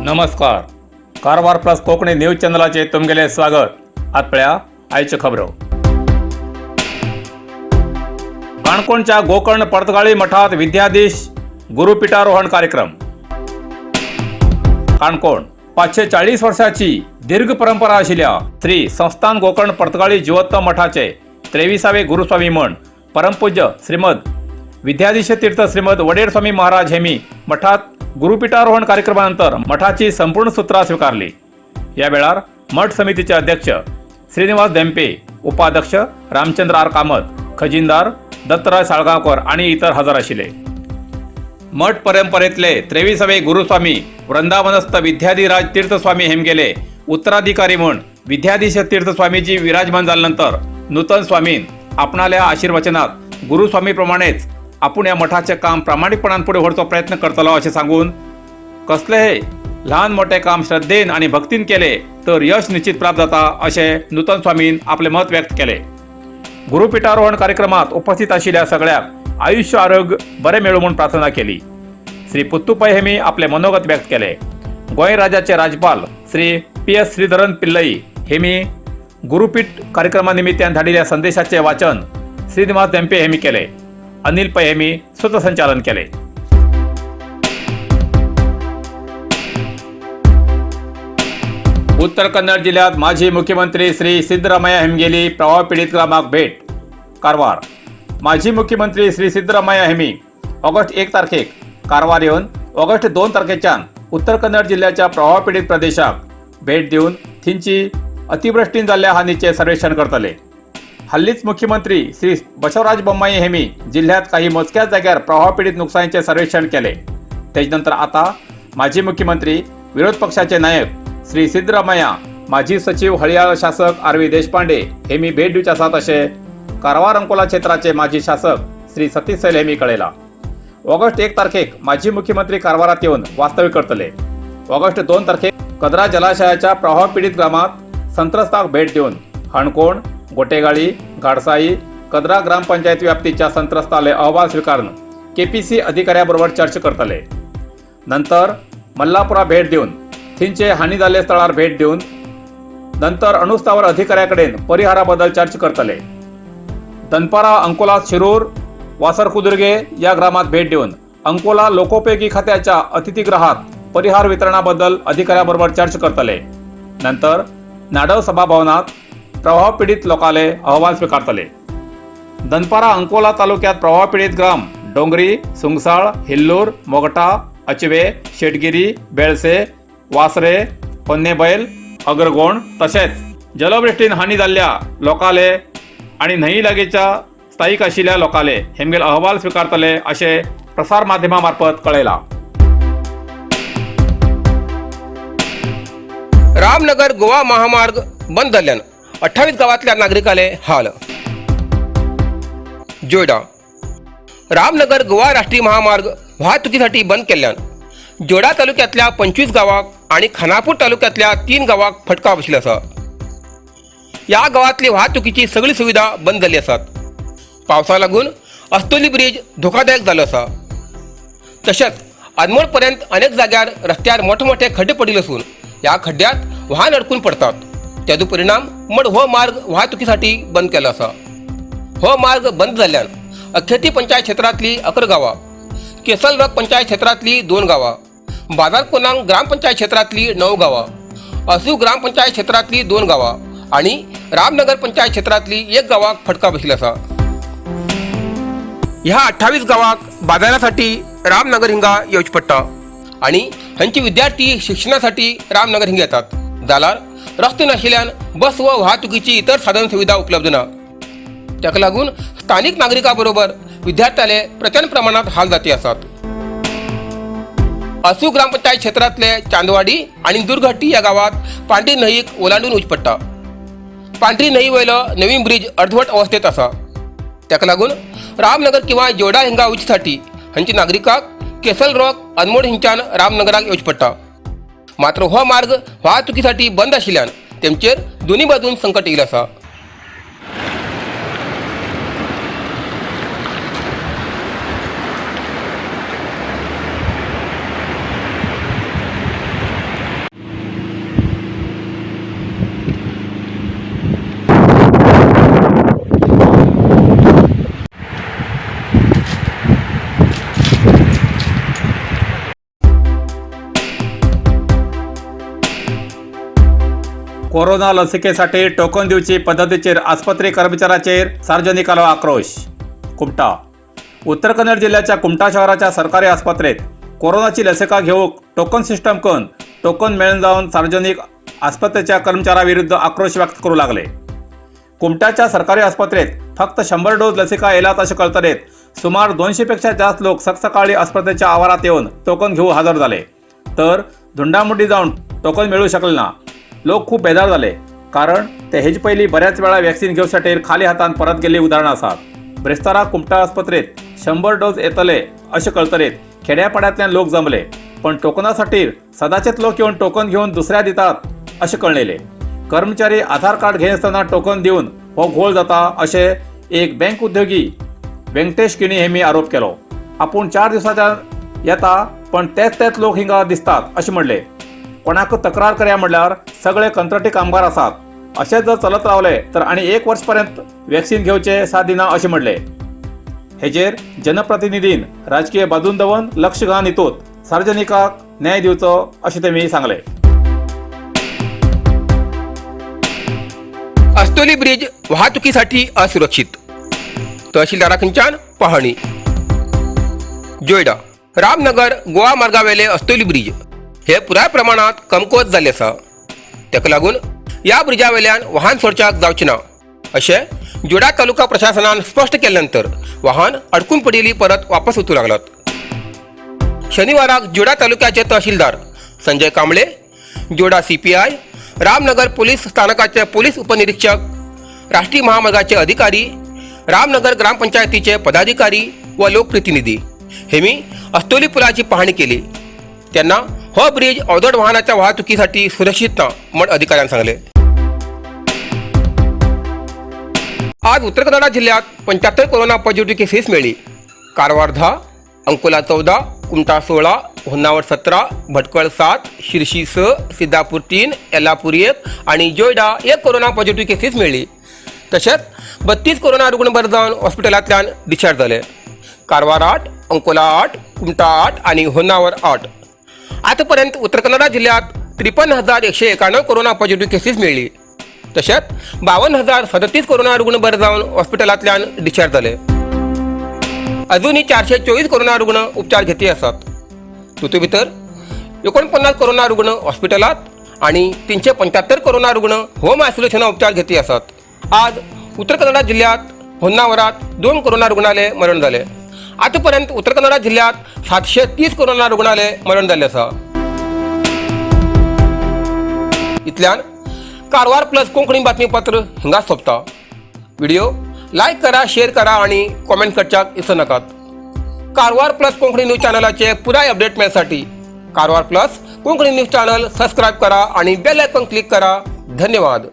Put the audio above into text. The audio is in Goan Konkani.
नमस्कार, कारवार प्लस कोंकणी न्यूज चॅनलाचेर तुमगेलें स्वागत. आत पळया आयच्यो खबरो. काणकोणच्या गोकर्ण पर्तगाळी मठात विद्याधीश गुरुपीठारोहण कार्यक्रम. काणकोण 540 वर्सांची दीर्घ परंपरा आशिल्ल्या श्री संस्थान गोकर्ण पर्तगाळी जिवोत्तम मठाचे 23वे गुरुस्वामी म्हण परमपूज्य श्रीमद विद्याधीश तीर्थ श्रीमद वडेर स्वामी महाराज हेमी मठात गुरुपीठारोहण कार्यक्रमानंतर मठाची संपूर्ण सूत्रा स्वीकारली. या वेळार मठ समितीचे अध्यक्ष श्रीनिवास धेंपे, उपाध्यक्ष रामचंद्र आर कामत, खजिनदार दत्तराय साळगांवकर आणि इतर हजर आशिल्ले. मठ परंपरेतले 23वे गुरुस्वामी वृंदावनस्थ विद्याधिराज तीर्थस्वामी हेमगेले उत्तराधिकारी म्हूण विद्याधीश तीर्थस्वामीजी विराजमान जाल्यानंतर नूतन स्वामीन आपणाल्या आशीर्वचनात गुरुस्वामी प्रमाणेच आपूण ह्या मठाचें काम प्रामाणीकपणान फुडें व्हरचो प्रयत्न करतलो अशें सांगून कसलेय ल्हान मोठे काम श्रद्धेन आनी भक्तीन केले तर यश निश्चित प्राप्त जाता अशें नूतन स्वामीन आपलें मत व्यक्त केलें. गुरुपीठारोहण कार्यक्रमात उपस्थित आशिल्ल्या सगळ्यांक आयुष्य आरोग्य बरें मेळूं म्हूण प्रार्थना केली. श्री पुत्तू पै हेमी आपले मनोगत व्यक्त केले. गोंय राज्याचे राज्यपाल श्री पी एस श्रीधरन पिल्लई हेमी गुरुपीठ कार्यक्रमा निमित्तान धाडिल्ल्या संदेशाचे वाचन श्रीनिवास धेंपे हेमी केले. अनिल पै हेमी सूत्रसंचालन केले. उत्तर कन्नड जिल्ह्यात माजी मुख्यमंत्री श्री सिद्धरामय्या हेमगेली प्रवाहपीडित ग्रामाक भेट. कारवार माजी मुख्यमंत्री श्री सिद्धरामय्या हेमी ऑगस्ट 1 तारखेक कारवार येवन ऑगस्ट 2 तारखेच्यान उत्तर कन्नड जिल्ह्याच्या प्रवाहपीडित प्रदेशाक भेट दिवन थंयची अतिवृष्टीन जाल्ल्या हानीचे सर्वेक्षण करतले. हल्लीच मुख्यमंत्री श्री बसवराज बोम्माई हेमी जिल्ह्यात काही मोजक्याच जाग्यार प्रवाहपीडित नुकसानीचे सर्वेक्षण केले. तेज नंतर आता माजी मुख्यमंत्री विरोध पक्षाचे नायक श्री सिद्धरामय्या, माजी सचिव हळियाळ शासक आर व्ही देशपांडे हेमी भेट दिवचे आसात अशें कारवार अंकोला क्षेत्राचे माजी शासक श्री सतीश सैल हेमी कळयला. ऑगस्ट 1 तारखेक माजी मुख्यमंत्री कारवारात येवन वास्तव्य करतले. ऑगस्ट 2 तारखेक कदरा जलाशयाच्या प्रवाहपीडित ग्रामात संत्रस्तांक भेट दिवन हणकोण, गोटेगाळी, घाडसाई, कदरा ग्रामपंचायत व्याप्तीच्या संत्रस्ताले अहवाल स्वीकारून केपीसी अधिकाऱ्याबरोबर चर्चा करतले. नंतर मल्लापुरा भेट दिवन थंयचे हानी जाल्ले स्थळार भेट दिवन नंतर अणुस्थावर अधिकाऱ्याकडेन परिहाराबद्दल चर्चा करतले. दनपारा अंकोला शिरूर वासरकुदुर्गे या ग्रामात भेट दिवन अंकोला लोकोपयोगी खात्याच्या अतिथीगृहात परिहार वितरणाबद्दल अधिकाऱ्याबरोबर चर्चा करतले. नंतर नाडव सभाभवनात प्रवाहपीडित लोकांले अहवाल स्वीकारतले. दनपारा अंकोला तालुक्यात प्रवाहपीडित ग्राम डोंगरी, सुंगसाळ, हिल्लूर, मोगटा, अचवे, शेटगिरी, बेळसे, वासरे, पोन्नेबैल, अग्रगोण तशेंच जलवृष्टीन हानी जाल्ल्या लोकांले आनी न्हंयी लागींच्या स्थायीक आशिल्ल्या लोकांले हेमगेल अहवाल स्वीकारतले अशें प्रसार माध्यमा मार्फत कळयलां. रामनगर गोवा महामार्ग बंद जाल्ल्यान 28 गावांतल्या नागरिकांले हाल. जोयडा रामनगर गोवा राष्ट्रीय महामार्ग वाहतुकीसाठी बंद केल्ल्यान जोडा तालुक्यांतल्या 25 गांवांक आनी खानापूर तालुक्यांतल्या 3 गांवांक फटका बशिल्लो आसा. ह्या गांवांतली वाहतुकीची सगळी सुविधा बंद जाल्ली आसात. पावसाक लागून अस्तोली ब्रिज धोकादायक जालो आसा. तशेंच अनमोड पर्यंत अनेक जाग्यार रस्त्यार मोठे मोठे खड्डे पडिल्ले आसून ह्या खड्ड्यांत वाहन अडकून पडतात. त्याचो परिणाम म्हण हो मार्ग वाहतुकीसाठी बंद केलो आसा. हो मार्ग बंद जाल्ल्यान अखेती पंचायत क्षेत्रांतली 11 गांवां, केसलरोक पंचायत क्षेत्रांतली 2 गांवां, बाजार कोनांग ग्रामपंचायत क्षेत्रांतली 9 गांवां, असू ग्रामपंचायत क्षेत्रांतली 2 गांवां आनी रामनगर पंचायत क्षेत्रांतली 1 गांवाक फटका बशिल्लो आसा. ह्या 28 गांवाक बाजारासाठी रामनगर हिंगा येवचें पडटा आनी हांचे विद्यार्थी शिक्षणासाठी रामनगर हिंगा येतात. जाल्यार रस्ते नाशिल्ल्यान बस व वाहतुकीची इतर साधन सुविधा उपलब्ध ना. ताका लागून स्थानिक नागरिकां बरोबर विद्यार्थ्याले प्रचंड प्रमाणात हाल जाती आसात. असू ग्रामपंचायत क्षेत्रांतले चांदवाडी आनी दुर्घट्टी ह्या गांवात पांढरी न्हंयेक ओलांडून वचचें पडटा. पांढरी न्हंये वयलो नवीन ब्रिज अर्धवट अवस्थेत आसा. ताका लागून रामनगर किंवा जोडा हिंगा वचसाठी हांच्या नागरिकांक केसल रॉक अनमोड हिंच्यान रामनगराक येवचें पडटा. मात्र हो मार्ग वाहतुकीसाठी बंद आशिल्ल्यान तेमचेर दोनी बाजून संकट येयलें आसा. कोरोना लसिकेसाठी टोकन दिवची पद्दतीचेर आस्पत्रे कर्मचाऱ्याचेर सार्वजनिकालो आक्रोश. कुमटा उत्तर कन्नड जिल्ह्याच्या कुमटा शहराच्या सरकारी आस्पत्रेत कोरोनाची लसिका घेऊक टोकन सिस्टम करून टोकन मेळून जावन सार्वजनिक आस्पत्रेच्या कर्मचाऱ्याविरुद्ध आक्रोश व्यक्त करू लागले. कुमट्याच्या सरकारी आस्पत्रेत फक्त 100 डोस लसिका येलात अशें कळतलेत सुमार 200 पेक्षा जास्त लोक सकसकाळी आस्पत्रेच्या आवारात येऊन टोकन घेऊ हजर झाले, तर धुंडामुंडी जाऊन टोकन मिळू शकले ना. लोक खूप बेजार झाले, कारण ते हेज पहिली बऱ्याच वेळा वॅक्सिन घेवसाठी खाली हातान परत गेल्ली उदाहरणां आसात. ब्रेस्तारा कुमटा आस्पत्रेत 100 डोस येतले अशें कळतलेत खेड्यापाड्यांतल्यान लोक जमले, पण टोकनासाठी सदाचेच लोक येऊन टोकन घेऊन दुसऱ्या दितात अशें कळलेले. कर्मचारी आधार कार्ड घेनासतना टोकन दिवन हो घोळ जाता अशें एक बँक उद्योगी व्यंकटेश किणी हेमी आरोप केलो. आपूण 4 दिवसाच्या येता पण तेच तेच लोक हिंगा दिसतात अशें म्हणले. कोणाक तक्रार करया म्हणल्यार सगळे कंत्राटी कामगार आसात, अशेंच जर चलत रावले तर आनी 1 वर्स पर्यंत वॅक्सिन घेवचे साथ दिना अशें म्हणले. हेजेर जनप्रतिनिधीन राजकीय बाजून दवरून लक्ष घालून हितूंत सार्वजनिकाक न्याय दिवचो अशें तेमी सांगलें. अस्तोली ब्रिज वाहतुकीसाठी असुरक्षित, तहसीलदाराखंच्यान पाहणी. जोयडा रामनगर गोवा मार्गावेले अस्तोली ब्रिज हे पुराय प्रमाणात कमकुवत जाल्ले आसा. ताका लागून ह्या ब्रिजा वेल्यान वाहन सोडच्याक जावचें ना अशें जोडा तालुका प्रशासनान स्पश्ट केले नंतर वाहन अडकून पडिल्ली परत वापस वचूं लागलात. शनिवाराक जोडा तालुक्याचे तहसीलदार Sanjay Kamble, Joda CPI, Ramnagar police स्थानकाचे police उपनिरीक्षक, राष्ट्रीय महामार्गाचे अधिकारी, रामनगर ग्रामपंचायतीचे पदाधिकारी व लोकप्रतिनिधी हेमी अस्तोली पुलाची पाहणी केली. त्यांना हो ब्रिज अवजड वाहनाच्या वाहतुकीसाठी सुरक्षित ना म्हण अधिकाऱ्यांनी सांगले. आज उत्तर कन्नडा जिल्ह्यात 75 कोरोना पॉझिटिव्ह केसेस मिळली. कारवार 10, अंकोला 14, कुमटा 16, होन्नावर 17, भटकळ 7, शिरशी 6, सिद्धापूर 3, येल्लापूर 1 आणि जोयडा 1 कोरोना पॉझिटिव्ह केसेस मिळली. तसेच 32 कोरोना रुग्ण बरे जावन हॉस्पिटलांतल्यान डिस्चार्ज जाले. कारवार 8, अंकोला 8, कुमटा 8 आणि होन्नावर 8. आतापर्यंत उत्तर कन्नडा जिल्ह्यात 53,191 कोरोना पॉझिटिव्ह केसेस मिळली. तसेच 52,037 कोरोना रुग्ण बरे जावन हॉस्पिटलांतल्यान डिस्चार्ज जाले. अजूनही 424 कोरोना रुग्ण उपचार घेती आसात. तातूंत भितर 49 कोरोना रुग्ण हॉस्पिटलात आणि 375 कोरोना रुग्ण होम आयसोलेशना उपचार घेती आसात. आज उत्तर कन्नडा जिल्ह्यात होन्नावरात 2 कोरोना रुग्णाले मरण जाले. आतापर्यंत उत्तर कन्नडा जिल्ह्यात 730 कोरोना रुग्णाले मरण जाल्ले आसा. इतल्यान कारवार प्लस कोंकणी बातमीपत्र हिंगा सोंपता. व्हिडिओ लायक करा, शेअर करा आणि कॉमेंट करच्याक विसरू नाकात. कारवार प्लस कोंकणी न्यूज चॅनलाचे पुराय update मेळसाठी Karwar plus Konkani news channel subscribe करा आणि बेल आयकॉन क्लिक करा. धन्यवाद.